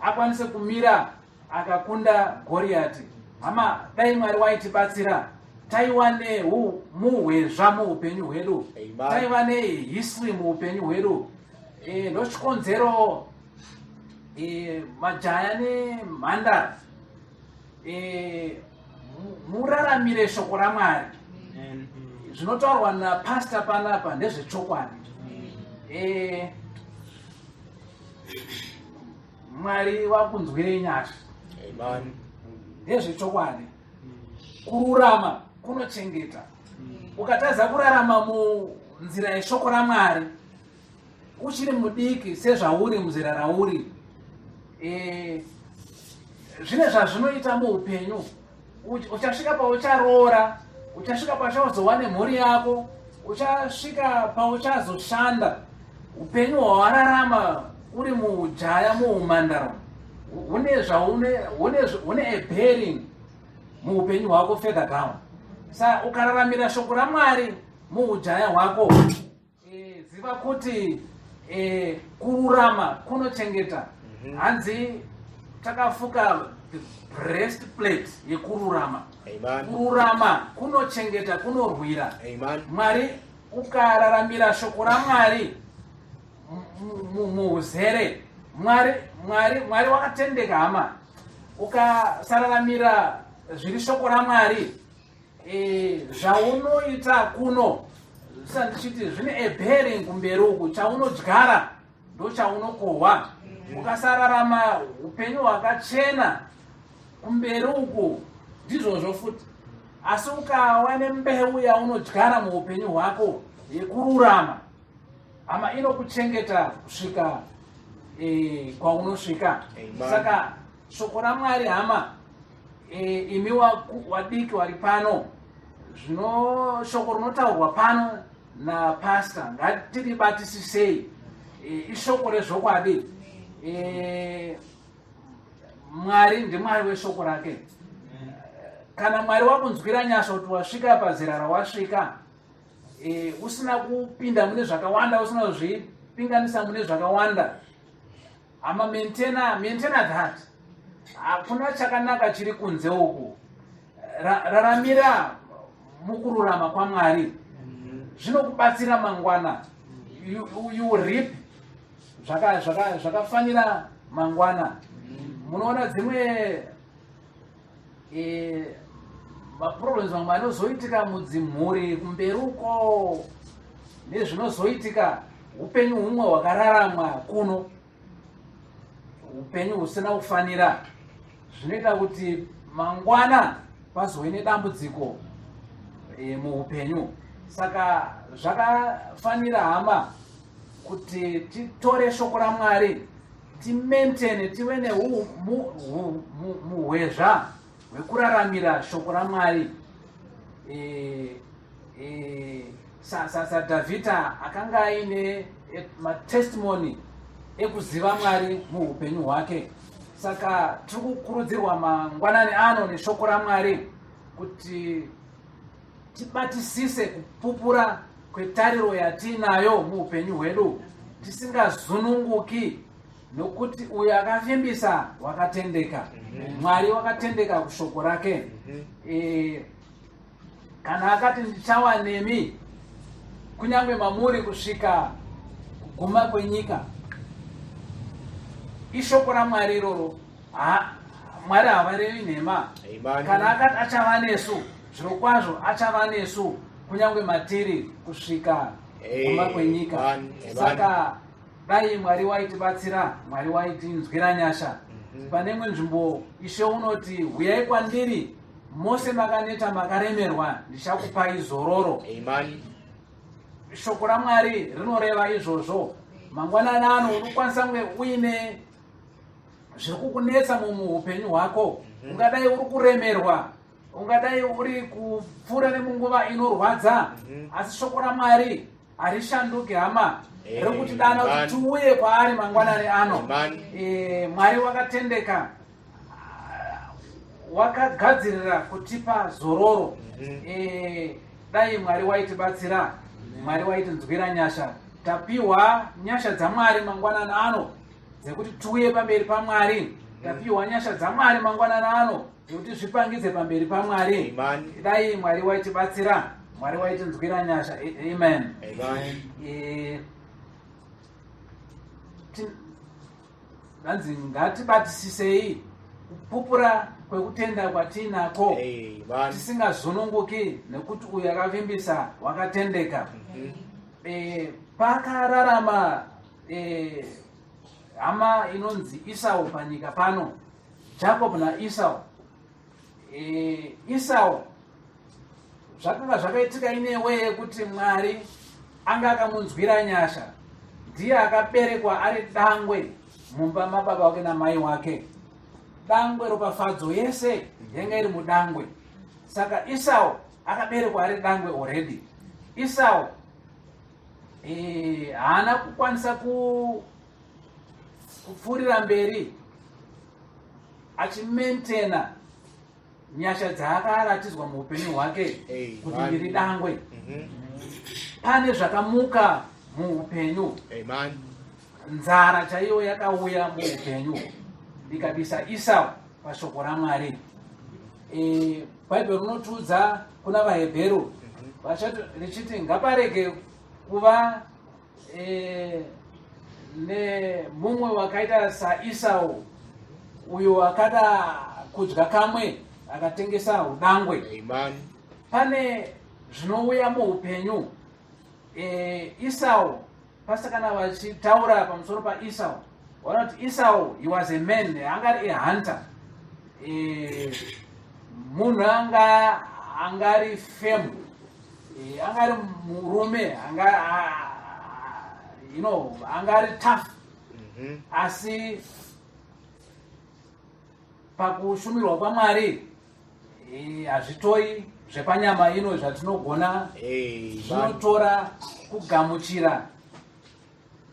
akwanise kumira akakunda Goriati. Hama, dai Mwari waitibatsira, taiva nemuhwezva muupenyu hwedu, taiva nehistory muupenyu hwedu. Ndochikonzero majaya nemhandara, muraramire shoko raMwari. Zvinotaurwa napasta panapa ndezvechokwadi. Mwari wakunzwirei nyasha. Ndezvechokwadi, kururama kunochengeta. Ukatadza kurarama munzira yeshoko raMwari uchiri mudiki sezvauri, muzera rauri, zvine zvazvinoita muupenyu. Uchasvika paucharoora, uchasvika pauchazova nemhuri yako, uchasvika pauchazoshanda, upenyu hwawararama uri mujaya, muumhandaro, hune zvaune hune a bearing muupenyu hwako further down. Sa ukararamira shoko raMwari muujaya hwako, ziva kuti kururama kunochengeta. Hanzi takafuka the breastplate yekururama. Kururama kunochengeta, kunorwira. Mwari, ukararamira shoko raMwari muuzere, Mwari wakatendeka, hama. Ukasararamira zviri shoko raMwari, zvaunoita kuno, sandichiti zvine a bearing kumberi uku. Chaunodyara ndo chaunokohwa. Ukasararama upenyu hwakachena, kumberi uku ndizvozvo futi. Asi ukawa nembeu yaunodyara muupenyu hwako yekururama, hama, inokuchengeta kusvika kwaunosvika. Saka shoko raMwari, hama, imi wadiki wari pano, zvino shoko rinotaurwa pano napasta ngatiribatisisei. Ishoko rezvokwadi. Mwari ndiMwari weshoko rake. Kana Mwari wakunzwira nyasha kuti wasvika pazera rawasvika, usina kupinda mune zvakawanda, usina kuzvipinganisa mune zvakawanda, hama, maintaina that. Hakuna chakanaka chiri kunze uku. Raramira mukururama kwaMwari, zvinokubatsira mangwana. You reap zvakafanira mangwana. Munoona dzimwe maproblems mamwe anozoitika mudzimhuri kumberi uko nezvinozoitika, upenyu humwe hwakararamwa kuno, upenyu husina kufanira, zvinoita kuti mangwana pazove nedambudziko muupenyu. Saka zvakafanira, hama, kuti titore shoko raMwari, timaintaine, tive nemuhwezva hwekuraramira shoko raMwari. SaDhavhidha akanga aine matestimony ekuziva Mwari muupenyu hwake. Saka tiri kukurudzirwa mangwanani ano neshoko raMwari kuti tibatisise kupupura kwetariro yatiinayo muupenyu hwedu, tisingazununguki, nokuti uyo akavimbisa wakatendeka. Mwari wakatendeka kushoko rake. Kana akati, "Ndichawa nemi kunyange mamuri kusvika kuguma kwenyika," ishoko raMwari iroro. Mwari havarevi nhema. Kana akati achava nesu, zviro kwazvo achava nesu kunyange matiri kusvika guma kwenyika. Saka dai Mwari waitibatsira, Mwari waitinzwira nyasha. Pane imwe nzvimbo Ishe unoti, "Huyai kwandiri mose makaneta makaremerwa, ndichakupai zororo." Shoko raMwari rinoreva izvozvo. Mangwanani ano unokwanisa kunge uine zviri kukunetsa muupenyu hwako. Ungadai uri kuremerwa, ungadai uri kupfuura nemunguva inorwadza, asi shoko raMwari harishanduki, hama. Riri kutidana kuti tiuye kwaari mangwanani ano. Mwari wakatendeka, wakagadzirira kutipa zororo. Dai Mwari waitibatsira, Mwari waitinzwira nyasha. Tapiwa nyasha dzaMwari mangwanani ano dzekuti tiuye pamberi paMwari. Tapiwa nyasha dzaMwari mangwanani ano dzekuti zvipangidze pamberi paMwari. Dai Mwari waitibatsira, Mwari waitinzwira nyasha. Amen. Hanzi ngatibatisisei kupupura kwekutenda kwatiinako, tisingazununguki, nekuti uyu akavimbisa wakatendeka. Pakararama hama inonzi Isau panyika pano, Jacob naEsau. Esau zvakanga zvakaitika inewe yekuti Mwari anga akamunzwira nyasha. Ndiye akaberekwa ari dangwe mumba mababa wake namai wake. Dangwe, ropafadzo yese yanga iri mudangwe. Saka Esau akaberekwa ari dangwe already. Esau haana kukwanisa kupfuurira mberi achimaintaina nyasha dzaakaratidzwa muupenyu hwake kuti ndiri dangwe. Pane zvakamuka muupenyu, nzara chaiyo yakauya muupenyu ikabisa Esau pashoko raMwari. Bhaibheri rinotiudza kuna vaHebheru richiti ngaparege kuva nemumwe wakaita saEsau, uyo akada kudya kamwe akatengesa udangwe. Pane zvinouya muupenyu. Esau, pastor kana vachitaura pamusoro paEsau vanoti Esau, he was a man anga ari a hunter, munhu anga angari firm, anga ari murume anga anga ari tough. Asi pakushumirwa kwaMwari hazvitori zvepanyama ino zvatinogona, zvinotora kugamuchira.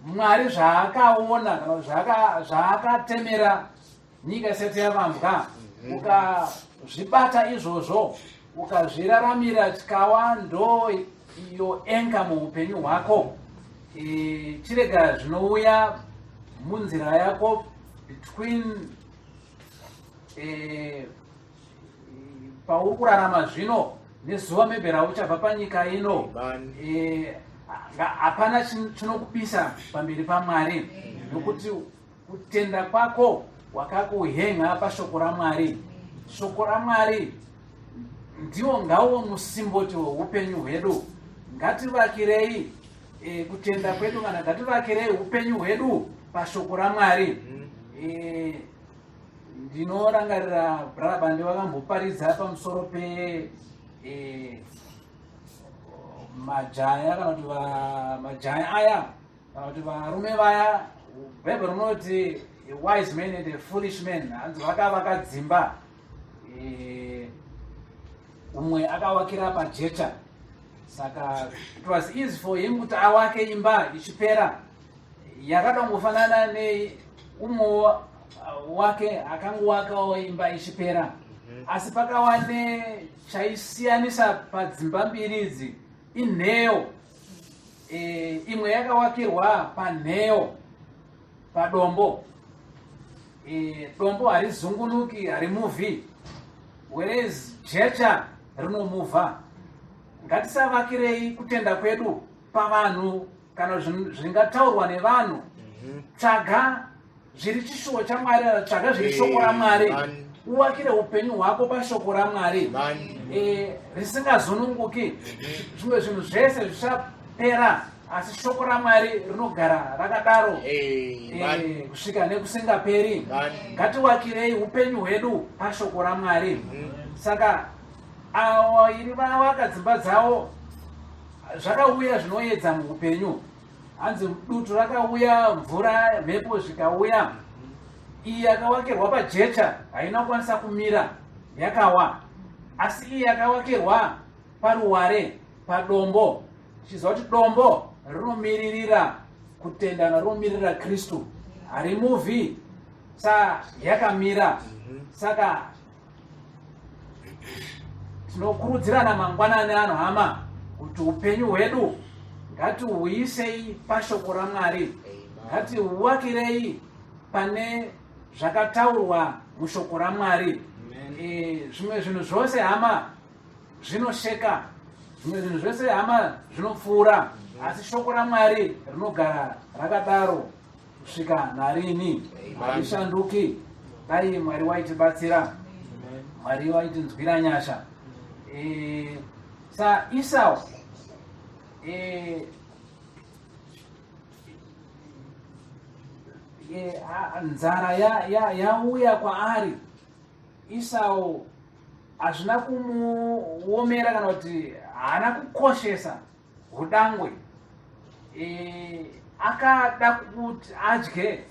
Mwari zvaakaona kana zvaakatemera nyika isati yavambwa. Ukazvibata izvozvo, ukazviraramira, chikawa ndo iyo enga muupenyu hwako. Chirega zvinouya munzira yako between pauri kurarama zvino nezuva maybe rauchabva panyika ino, hapana chinokupisa pamberi paMwari, nokuti kutenda kwako wakakuhenga pashoko raMwari. Shoko raMwari ndiwo ngauwo musimboti weupenyu hwedu. Ngativakirei kutenda kwedu, kana ngativakirei upenyu hwedu pashoko raMwari. Ndinorangarira Brother Bande vakamboparidza pamusoro pe majaya, kana kuti majaya aya, kana kuti varume vaya. Bhaibheri rinoti a wise man and a foolish man, hanzi vakavaka dzimba. Umwe akawakira pajecha, saka it was easy for him kuti awake imba ichipera yakadongofanana neumwe wake akangowakawo imba ichipera. Asi pakawa nechaisiyanisa padzimba mbiri idzi inheyo. Imwe yakawakirwa panheyo, padombo. Dombo harizungunuki, harimuvhi, whereas jecha rinomuvha. Ngatisavakirei kutenda kwedu pavanhu kana zvingataurwa nevanhu. Tsvaga zviri chishuwo chaMwari, tsvaga zviri shoko raMwari, uwakire upenyu hwako pashoko raMwari risingazununguki. Zvimwe zvinhu zvese zvichapera, asi shoko raMwari rinogara rakadaro kusvika nekusingaperi. Ngatiwakirei upenyu hwedu pashoko raMwari. Saka avo iri vavaka dzimba dzavo, zvakauya zvinoedza muupenyu, hanzi dutu rakauya, mvura, mhepo zvikauya. Iyi yakawakirwa pajecha haina kukwanisa kumira, yakawa. Asi iyi yakawakirwa paruware, padombo, tichiziva kuti dombo rinomiririra kutendana, rinomiririra Kristu, harimuvhi, sa yakamira. Saka tinokurudzirana mangwanani ano, hama, kuti upenyu hwedu ngatihuisei pashoko raMwari, ngatihuwakirei pane zvakataurwa mushoko raMwari. Zvimwe zvinhu zvose, hama, zvinosheka, zvimwe zvinhu zvose, hama, zvinopfuura, asi shoko raMwari rinogara rakadaro kusvika narini, harishanduki. Dai Mwari waitibatsira, Mwari waitinzwira nyasha. Sa Esau nzara yauya kwaari, Esau hazvina kumuomera, kana kuti haana kukoshesa hudangwe. Akada kuti adye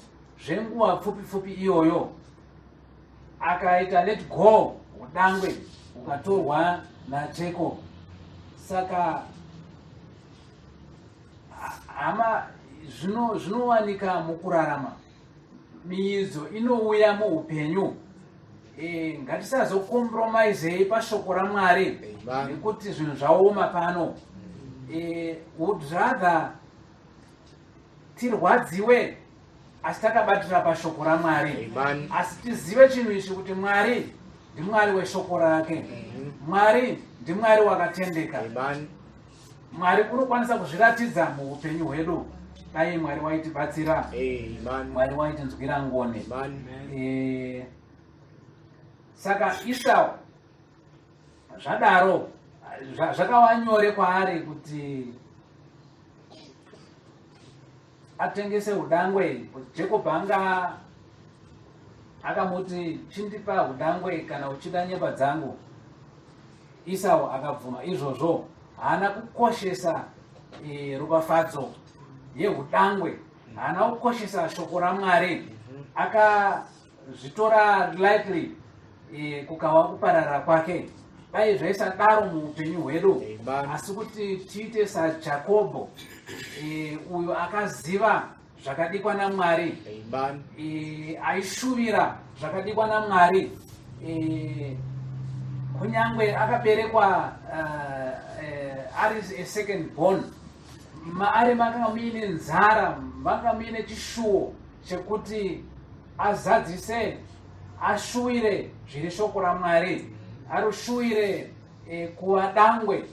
zvenguva pfupi pfupi iyoyo, akaita let go hudangwe, hukatorwa naJacob. Saka hama, zvinowanika mukurarama, miidzo inouya muupenyu. Ngatisazokompromisei pashoko raMwari nekuti zvinhu zvaoma pano. Would rather tirwadziwe asi takabatira pashoko raMwari. Asi tizive chinhu ichi, kuti Mwari ndiMwari weshoko rake. Mwari ndiMwari wakatendeka. Mwari unokwanisa kuzviratidza muupenyu hwedu. Dai Mwari waitibatsira, Mwari waitinzwira ngoni. Saka Esau zvadaro zvakava nyore kwaari kuti atengese udangwe. Jacob anga akamuti, "Chindipa udangwe kana uchida nyemba dzangu." Esau akabvuma izvozvo. Haana kukoshesa ropafadzo yeudangwe, haana kukoshesa shoko raMwari, akazvitora lightly, kukawa kuparara kwake. Dai zvaisadaro muupenyu hwedu, asi kuti tiite saJakobho, uyo akaziva. zvakadikwa naMwari. Amen. Aishuvira zvakadikwa naMwari. Kunyangwe akaberekwa ari a second born, maari makanga muine nzara, makanga muine chishuwo chekuti azadzise, ashuwire zviri shoko raMwari, arushuwire kuva dangwe,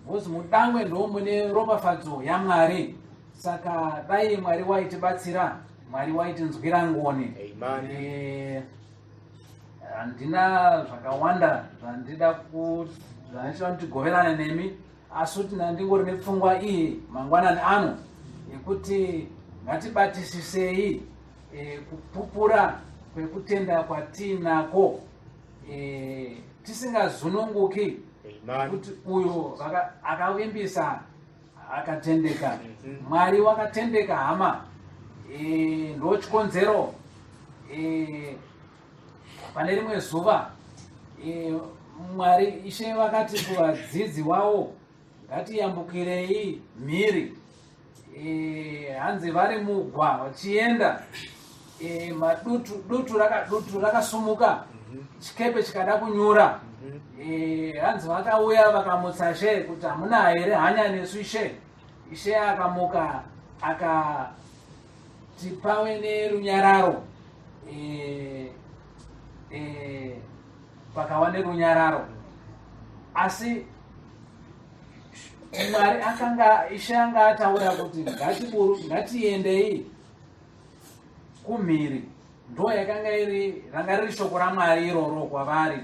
because mudangwe ndo mune ropafadzo yaMwari. Saka dai Mwari waitibatsira, Mwari waitinzwira ngoni. Amen. Handina zvakawanda zvandida zvandinoda kuti tigoverane nemi, asi kuti ndandingori nepfungwa iyi mangwanani ano yekuti ngatibatisisei kupupura kwekutenda kwatiinako, tisingazununguki. Amen. Kuti uyo akavimbisa akatendeka. Mwari wakatendeka, hama. Ndo chikonzero pane rimwe zuva Mwari Ishe vakati kuvadzidzi wavo, "Ngatiyambukirei mhiri." Hanzi vari mugwa vachienda, madutu dutu rakadutu rakasumuka, chikepe chikada kunyura. Hanzi vakauya vakamutsa She kuti, "Hamuna here hanya nesu, Ishe?" Ishe akamuka akati pave nerunyararo. Pakava nerunyararo, asi Mwari akanga, Ishe anga ataura kuti ngatiendei kumhiri. Ndo yakanga iri, ranga riri shoko raMwari iroro kwavari.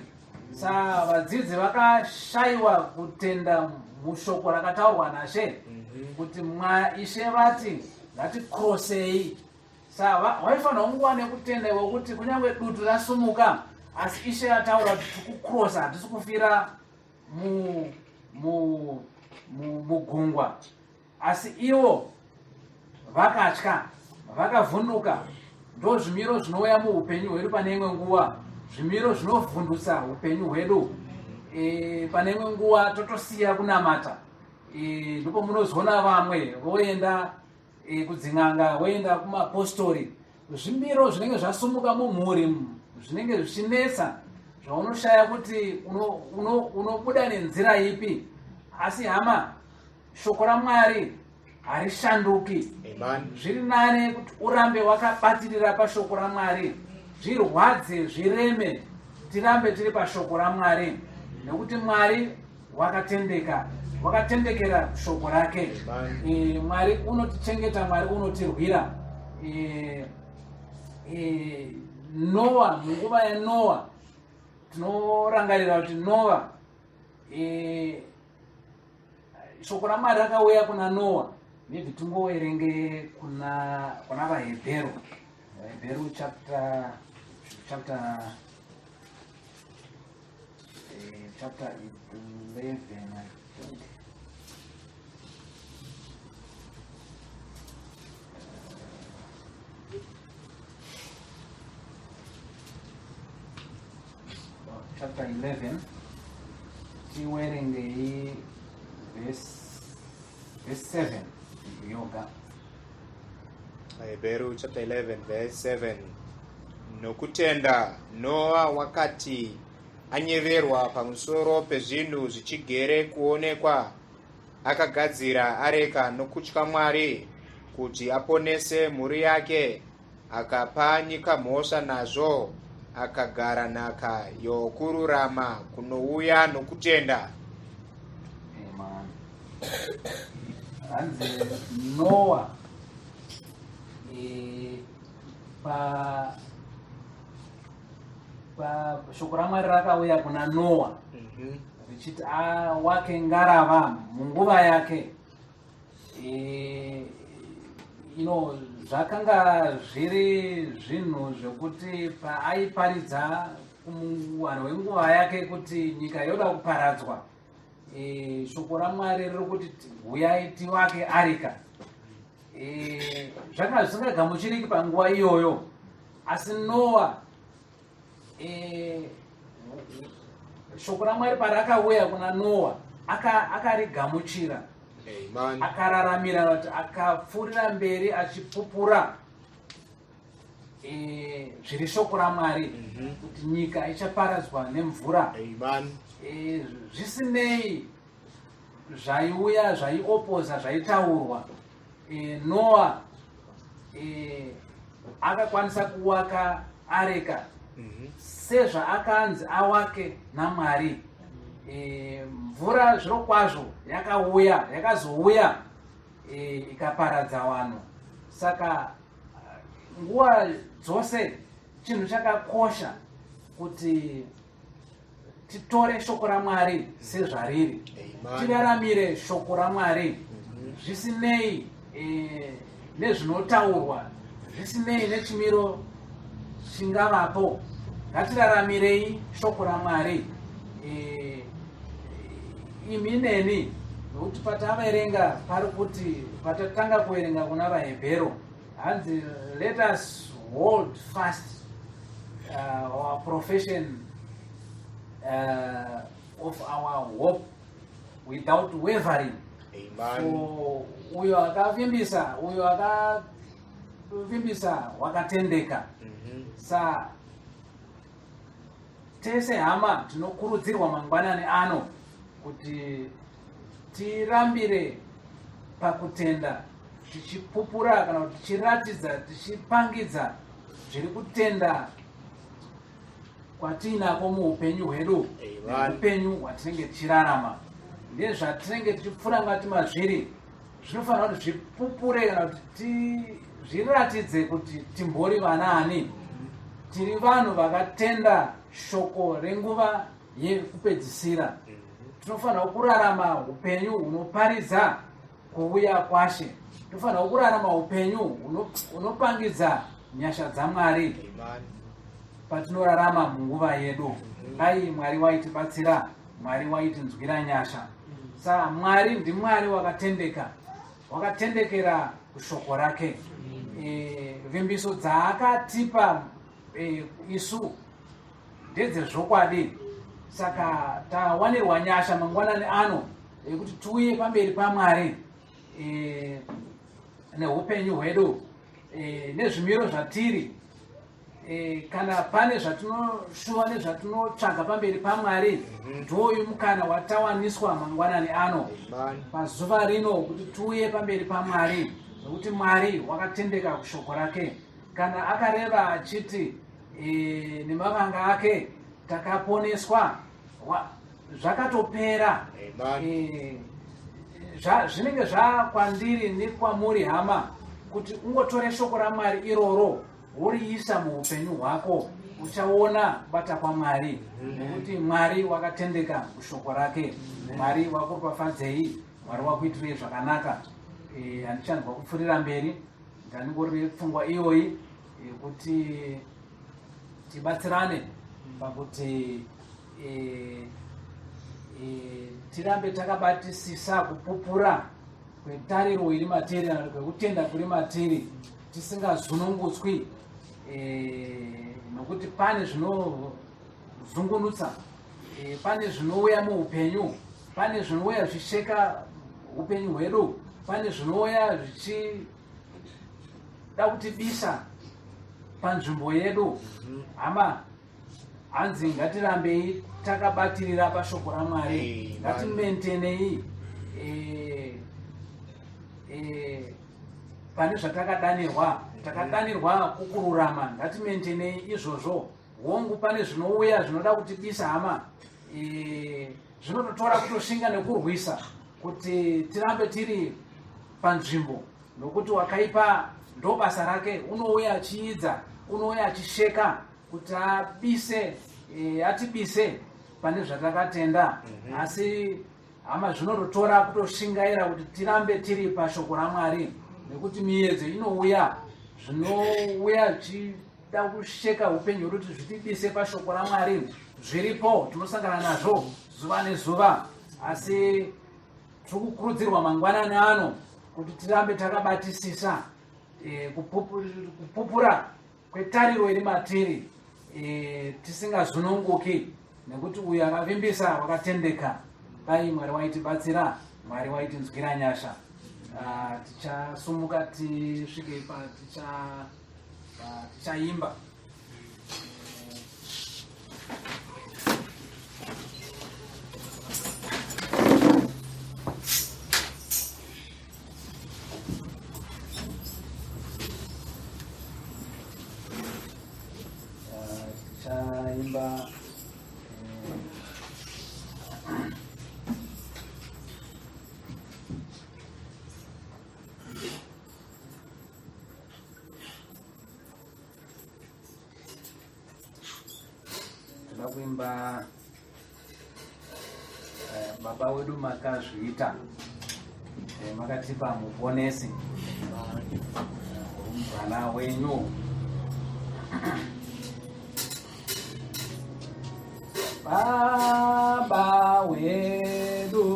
Sa vadzidzi vakashayiwa kutenda mushoko rakataurwa naShe kuti Ishe vati ngatikrosei. Sa waifanira kunguva nekutenda iwe kuti kunyange dutu rasumuka, asi Ishe ataura kuti tikukrosa, hatisi kufira mugungwa. Asi ivo vakatya, vakavhunduka. Ndo zvimiro zvinouya muupenyu hwedu pane imwe nguva, zvimiro zvinovhundutsa upenyu hwedu. Pane imwe nguva totosiya kunamata. Ndipo munozoona vamwe voenda kudzin'anga, voenda kumapostori. Zvimiro zvinenge zvasumuka mumhuri zvinenge zvichinetsa, zvaunoshaya kuti unobuda nenzira ipi. Asi hama, shoko raMwari harishanduki. Amen. Zviri nane kuti urambe wakabatirira pashoko raMwari, zvirwadze, zvireme, tirambe tiri pashoko raMwari, nekuti Mwari wakatendeka, wakatendekera shoko rake. Amen. Mwari unotichengeta, Mwari unotirwira. Noa, munguva yaNoa, tinorangarira kuti Noa, shoko raMwari rakauya kuna Noa. Maybe tingoverenge kuna vaHebheru, Vahebheru chapter 11, I think. Chapter 11, tiwerengei verse 7 yoga. Hebheru chapter 11 verse 7: Nokutenda Noa, wakati anyeverwa pamusoro pezvinhu zvichigere kuonekwa, akagadzira areka nokutya Mwari kuti aponese mhuri yake. Akapa nyika mhosva nazvo, akagara nhaka yokururama kunouya nokutenda. Amen. Hanzi Noa pa shoko raMwari rakauya kuna Noa richiti awake ngarava munguva yake. Zvakanga zviri zvinhu zvekuti paaiparidza kuvanhu venguva yake kuti nyika yoda kuparadzwa, shoko raMwari riri kuti huyai tivake arika. Zvakanga zvisingagamuchiriki panguva iyoyo, asi Noa, shoko raMwari parakauya kuna Noa, akarigamuchira. Amen. Akararamira kuti akapfuurira mberi achipupura zviri shoko raMwari kuti nyika ichaparadzwa nemvura. Amen. Zvisinei zvaiuya, zvaiopoza zvaitaurwa, Noa akakwanisa kuwaka areka sezvaakanzi awake naMwari. Mvura zviro kwazvo yakauya, yakazouya ikaparadza vanhu. Saka nguva dzose chinhu chakakosha kuti titore shoko raMwari sezvariri, tiraramire shoko raMwari zvisinei nezvinotaurwa, zvisinei nechimiro chingavapo. Ngatiraramirei shoko raMwari, imi neni, nokuti pataverenga pari kuti, patatanga kuverenga kuna vaHebhero, hanzi, "Let us hold fast our profession of our hope without wavering." Amen. So uyo akavimbisa, uyo akavimbisa wakatendeka. Sa tese hama tinokurudzirwa mangwanani ano kuti tirambire pakutenda, tichipupura kana kuti tichiratidza, tichipangidza zviri kutenda kwatiinako muupenyu hwedu, Amen. neupenyu hwatinenge tichirarama, nezvatinenge tichipfuura ngati mazviri. Zvinofanira kuti zvipupure kana kuti zviratidze kuti timbori vanaani. Tiri vanhu vakatenda shoko renguva yekupedzisira. Tinofanira kurarama upenyu hunoparidza kuuya kwaShe. Tinofanira kurarama upenyu hunopangidza nyasha dzaMwari Amen. patinorarama munguva yedu. Dai Mwari waitibatsira, Mwari waitinzwira nyasha. Sa Mwari ndiMwari wakatendeka, wakatendekera kushoko rake. Vimbiso dzaakatipa isu ndedzezvokwadi. Saka tawanirwa nyasha mangwanani ano ekuti tiuye pamberi paMwari neupenyu hwedu, nezvimiro zvatiri. Kana pane zvatinoshuva nezvatinotsvaga pamberi paMwari, ndoyu mukana watawaniswa mangwanani ano, Amen. pazuva rino, kuti tiuye pamberi paMwari, nokuti Mwari wakatendeka kushoko rake. Kana akareva achiti nemavanga ake takaponeswa, zvakatopera. Amen. Zvinenge zvakwandiri nekwamuri hama kuti ungotore shoko raMwari iroro woriisa muupenyu hwako, uchaona kubata kwaMwari, nekuti Mwari wakatendeka kushoko rake. Mwari wakuropafadzei, Mwari wakuitirei zvakanaka. Handichanzwa kupfuurira mberi, ndandingori pfungwa iyoyi yekuti tibatsirane pakuti tirambe takabatisisa kupupura kwetariro iri matiri kana kwekutenda kuri matiri, tisingazunungutswi, nokuti pane zvinozungunutsa, pane zvinouya muupenyu, pane zvinouya zvichisheka upenyu hwedu, pane zvinouya zvichida kutibisa panzvimbo yedu. Hama, hanzi ngatirambei takabatirira pashoko raMwari. Amen. Ngatimentenei pane zvatakadanirwa. Takadanirwa kukururama, ngatimentenei izvozvo. Hongu, pane zvinouya zvinoda kutibisa hama, zvinototora kutoshinga nekurwisa kuti tirambe tiri panzvimbo, nokuti wakaipa ndo basa rake, unouya achiidza, unouya achisheka kuti abise, atibise pane zvatakatenda. Asi hama, zvinototora kutoshingaira kuti tirambe tiri pashoko raMwari, nekuti miedzo inouya, zvinouya zvichida kusheka upenyu hwedu kuti zvitibise pashoko raMwari zviripo, tinosangana nazvo zuva nezuva. Asi tiri kukurudzirwa mangwanani ano kuti tirambe takabatisisa kupupura kwetariro iri matiri, tisingazununguki, nekuti uyo akavimbisa wakatendeka. Dai Mwari waitibatsira. Mwari waitinzwira nyasha. Tichasumuka tisvike pa ticha tichaimba. Tichaimba. Toda kuimba Baba wedu makazviita, makatipa muponesi mwana wenyu. Baba wedu.